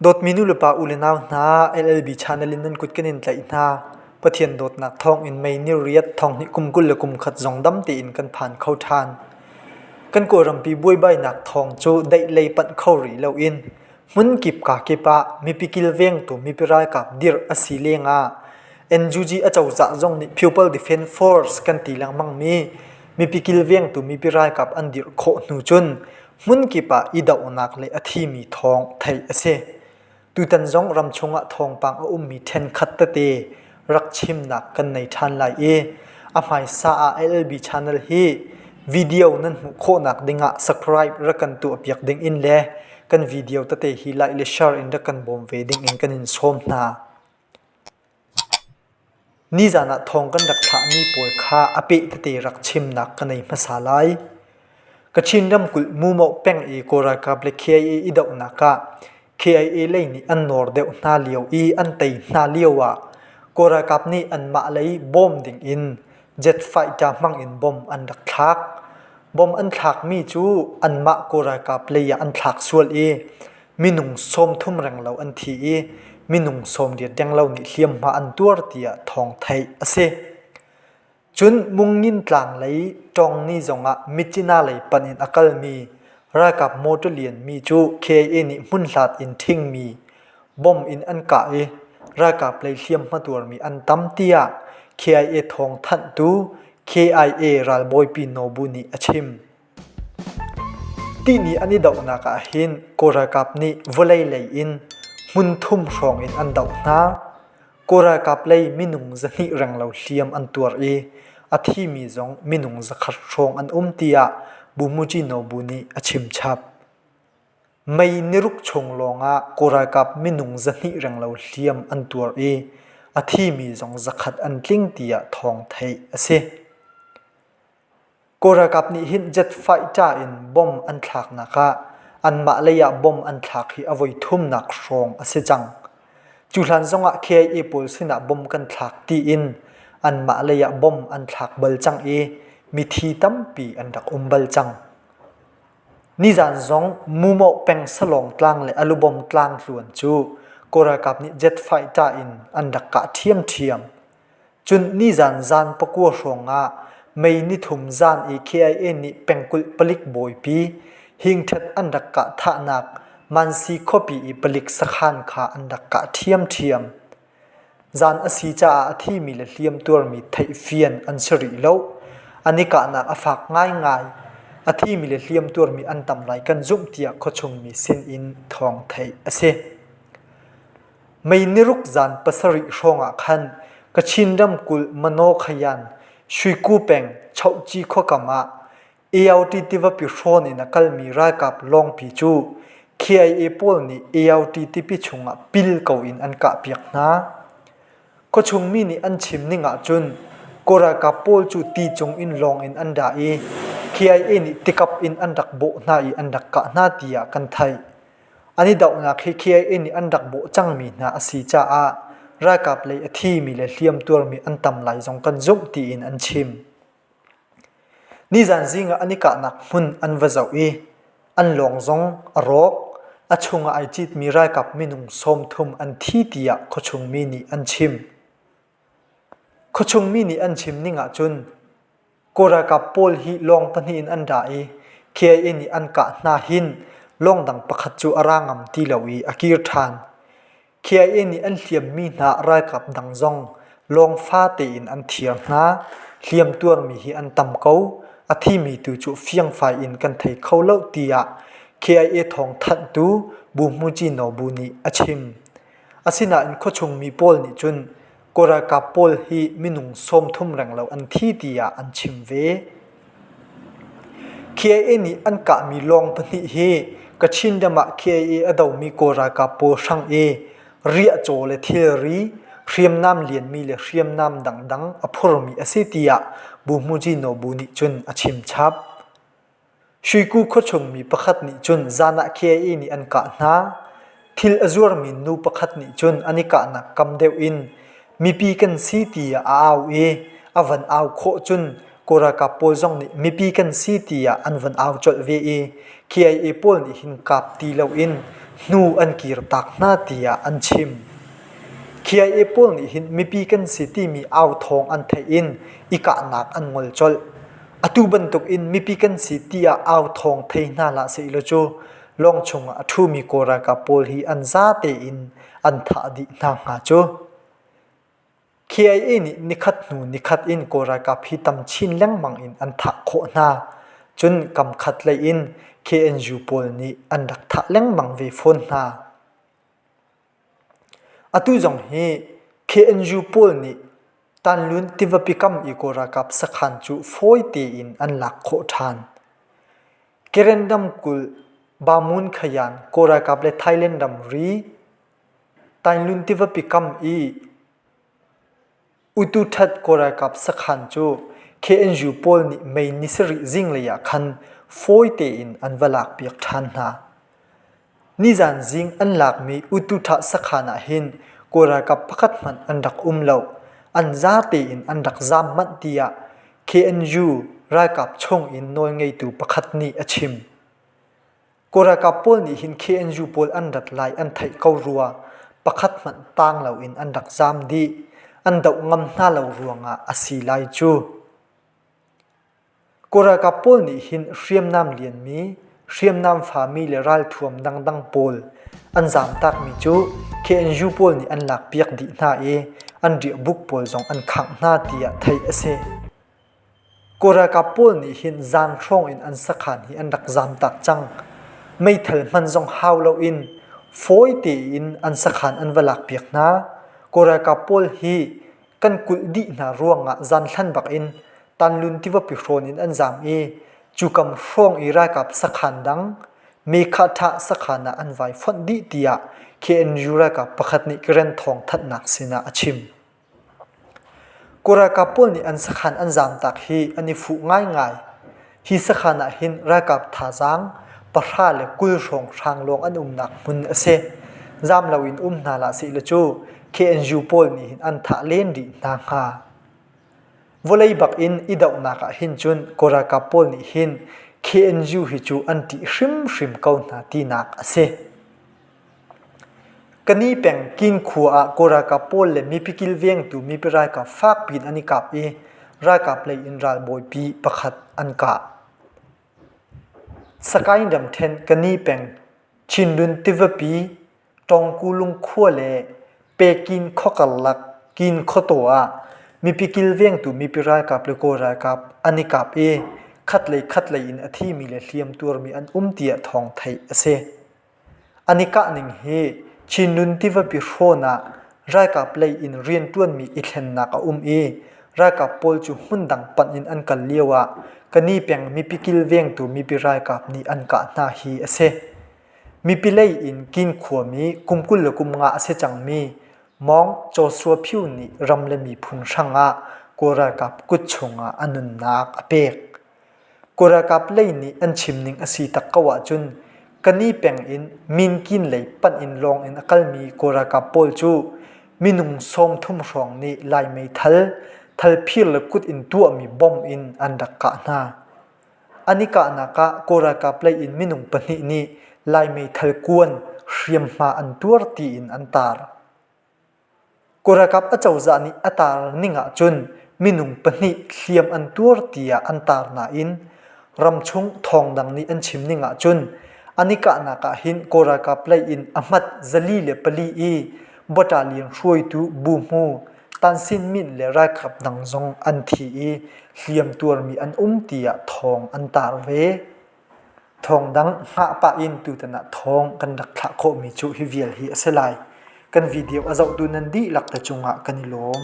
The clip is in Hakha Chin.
Dawtmi nulepa u le nau hna, LLB channel in nan kut kan in tlaih hna. Pathian dawtnak thawng in mei ni riat thong hnih kum 21 zong dam tein kan phan kho ṭhan. Kan Kawlrampi buaibainak thawng cu daih lei panh kho rih loin hmun kip ka kip ah mipi kilvengtu mipi ralkap dirh a si lengah NUG acozah zong nih People Defence Force kan ti lengmangmi mipi kilvengtu mipi ralkap an dirh khawh hnu cun hmunkip ah i dohnak le a thimi thawng theih a si. Tutan zong ramchung ah thawngpang a ummi ṭhenkhat tete rak chimnak kan nei ṭhan lai i a hmaisa ah LLB channel hi video nan hmuh khawhnak dingah subscribe rak kan tuahpiak ding in le kan video tete hi like le share in rak kan bawm ve ding in kan in sawm hna. Nizan ah thawng kan rak thlahmi pawl kha a peh tete rak chimnak ka nei hmasa lai. Kachin ramkulh Mumoh peng i Kawl ralkap le KIA i dohnak ah KIA lei nih an nawr deuh hna lio i an tei hna lio ah Kawl ralkap nih anmah lei bawm ding in jet fighter hmang in bomb an rak thlak. Bomb an thlakmi cu anmah Kawl ralkap lei ah an thlak sual i minung 30 renglo an thi i minung 80 renglo nih hliamhma an tuar tiah thawng theih a si. Cun Mungin tlang lei Tawngni zongah Myitkyina lei panh in a kalmi ralkap motor lianmi cu KIA nih hmunhlat in ṭhingmi bomb in an kah i ralkap lei hliamhma tuarmi an tam tiah KIA thawngthanhtu KIA ralbawipi Nobu nih a chim. Tihni an i dohnak ah hin Kawl ralkap nih vawlei lei in hmun thum hrawng in an doh hna. Kawl ralkap lei minung 200 renglo hliam an tuar i a thimi zong minung 100 hrawng an um tiah Bumuci Nobu nih a chimchap. Mei niruk chung lawngah Kawl ralkap minung 200 renglo hliam an tuar i a thimi zong 100 an tling tiah thawng theih a si. Kawl ralkap nih hin jet fighter in bomb an thlaknak ah anmah lei ah bomb an thlak hi a voi thumnak hrawng a si cang. Cu hlan zongah KIA pawl sinah bomb kan thlak tiin anmah lei ah bomb an thlak bal cang i mithi tampi an rak um bal cang. Nizan zong Mumoh peng Salawng tlang le Alubom tlang tluan cu Kawl ralkap nih jet fighter in an rak kah ṭhiamṭhiam. Cun nizan zan 9 hrawngah May nithum zan i KIA nih pengkulh palik bawipi Hingṭhat an rak kah thahnak Mansi khuapi i palik sakhan kha an rak kah ṭhiamṭhiam. Zan a si caah a thimi le hliamtuarmi theihfian an si rih lo. An i kahnak a fak ngaingai. A thimi le hliamtuarmi an tam lai kan zumh tiah khuachungmi sinin thawng theih a si. Mei niruk zan 7 hrawngah khan Kachin ramkulh Manaw Khayan Shuiku peng Chohci khuakam ah AOT tivapi hrawn in a kalmi ralkap lawngpi cu KIA pawl nih AOT tipi chungah pil ko in an kahpiak hna. Khuachung mi nih an chim ning ahcun Kawl ralkap pawl cu ti cung in lawng in an ra i KIA nih tikap in an rak bawh hna i an rak kah hna tiah kan theih. An i dohnak hi KIA nih an rak bawh cangmi hna a si caah ralkap lei a thimi le hliamtuarmi an tam lai zong kan zumh tiin an chim. Nizan zing ah an i kahnak hmun an va zoh i an lawng zong a rawk. A chungah ai citmi ralkap minung 30 an thi tiah khuachung mi nih an chim. Khuachung mi nih an chim ning ahcun Kawl ralkap pawl hi lawng pahnih in an ra i KIA nih an kah hna hin lawng dang pakhat cu a ra ngam ti lo i a kir ṭhan. KIA nih an hliammi hna ralkap dang zong lawng fate in an thiar hna. Hliam tuarmi hi an tam ko. A thimi tu cu fiangfai in kan thei kho lo tiah KIA thawngthanhtu Buhmuci Nobu nih a chim. Asinain khuachung mi pawl nih cun Kawl ralkap pawl hi minung 30 renglo an thi tiah an chim ve. KIA nih an kahmi lawng pahnih hi Kachin ram ah KIA a domi Kawl ralkap pawl hrang i riahcaw le thilri, hriamnam lianmi le hriamnam dangdang a phurmi a si tiah Buhmuji Nobu nih cun a chim chap. Shuiku khuachung mi pakhat nih cun zan ah KIA nih an kah hna. Thil a zuarmi nu pakhat nih cun an i kahnak kam deuh in mipi kan si tiah a au i a van au khawh cun Kawl ralkap pawl zong nih mipi kan si tiah an van au colh ve i KIA pawl nih hin kap ti loin hnu an kirtak hna tiah an chim. KIA pawl nih hin mipi kan si timi au thawng an theih in i kahnak an ngol colh. Atu bantuk in mipi kan si tiah au thawng thei hna hlah sehlaw cu lawng chungah a ṭhumi Kawl ralkap pawl hi an zate in an thah dih hna hnga cu. KIA nih nikhat hnu nikhat in Kawl ralkap hi tam chin lengmang in an thah khawh hna. Cun kam khat lei in KNU pawl nih an rak thah lengmang ve fawn hna. Atu zong hi KNU pawl nih Tanlun tivapi kam i Kawl ralkap sakhan cu fawi tein an lak khawh ṭhan. Karen ramkulh Bamun Khayan Kawl ralkap le Thailand ramri Tainlun tivapi kam i Utuṭhat Kawl ralkap sakhan cu KNU pawl nih May ni sarih zinglei ah khan fawi tein an va lakpiak ṭhan hna. Nizan zing an lakmi Utuṭha sakhan ah hin Kawl ralkap pakhat hmanh an rak um lo. An zate in an rak zaam manh tiah KNU ralkap chung in nawlngeitu pakhat nih a chim. Kawl ralkap pawl nih hin KNU pawl an rat lai an theih ko rua. Pakhat hmanh tang loin an rak zaam dih. An doh ngam hna lo ruangah a si lai cu. Kawl ralkap pawl nih hin hriamnam lianmi, hriamnam fami le ralthuam dangdang pawl an zaamtakmi cu KNU pawl nih an lakpiak dih hna i an riahbuk pawl zong an khangh hna tiah theih a si. Kawl ralkap pawl nih hin zan hrawng in an sakhan hi an rak zamtak cang. Meithal hman zong hau loin fawi tein an sakhan an va lakpiak hna. Kawl ralkap pawl hi kan kulh dih hna ruangah zan hlan bak in Tanlun tivapi hrawn in an zam i cukam hrawng i ralkap sakhan dang Mekha sakhan ah an vai fonh dih tiah KNU ralkap pakhat nih Karen thawng thanhnak sinah a chim. Kawl ralkap pawl nih an sakhan an zamtak hi an i fuh ngaingai. Hi sakhan ah hin ralkap thazaang pahra le 20 hrawnghrang lawng an umnak hmun a si. Zam loin um hna hlah sehlaw cu KNU pawl nih hin an thah len rih hna hnga. Vawlei bak in i dohnak ah hin cun Kawl ralkap pawl nih hin KNU hi cu an ṭih hrimhrim ko hna tinak a si. Kani peng Kin khua ah Kawl ralkap pawl le mipi kilvengtu mipi ralkap fakpi in an i kap i ralkap lei in ralbawipi pakhat an kah. Sakaing ramṭhen Kani peng Chinlun tivapi Tawngkulung khua le Pekin khuakarlak Kin khuataw ah mipi kilvengtu mipi ralkap le Kawl ralkap an i kap i khatlei khatlei in a thimi le hliamtuarmi an um tiah thawng theih a si. An i kahning hi Chinlun tivapi hrawn ah ralkap lei in rianṭuanmi i thlennak a um i ralkap pawl cu hmundang panh in an kal lioah Kani peng mipi kilvengtu mipi ralkap nih an kah hna hi a si. Mipi lei in Kin khuami kum 25 a si cangmi Mawng Joshua Phyu nih ram le miphun hrangah Kawl ralkap kut chungah a nunnak a pek. Kawl ralkap lei nih an chim ning a si tak ko ahcun Kani peng in Minkin lei panh in lawng in a kalmi Kawl ralkap pawl cu minung 30 hrawng nih Lai meithal, thalphir le kut in tuahmi bomb in an rak kah hna. An i kahnak ah Kawl ralkap lei in minung pahnih nih Lai meithal kuan hriamhma an tuar tiin an tar. Kawl ralkap acozah nih a tar ning ahcun minung pahnih hliam an tuar tiah an tar nain ramchung thawngdang nih an chim ning ahcun an i kahnak ah hin Kawl ralkap lei in a hmat 404 i battalion hruaitu buhmu Tan Sin Min le ralkap dang zong an thi i hliam tuarmi an um tiah thawng an tar ve. Thawngdang hngah pah in tutan ah thawng kan rak thlah khawhmi cu hi vial hi a si lai. Kan video a zohtu nan dihlak te cungah kan i lawm.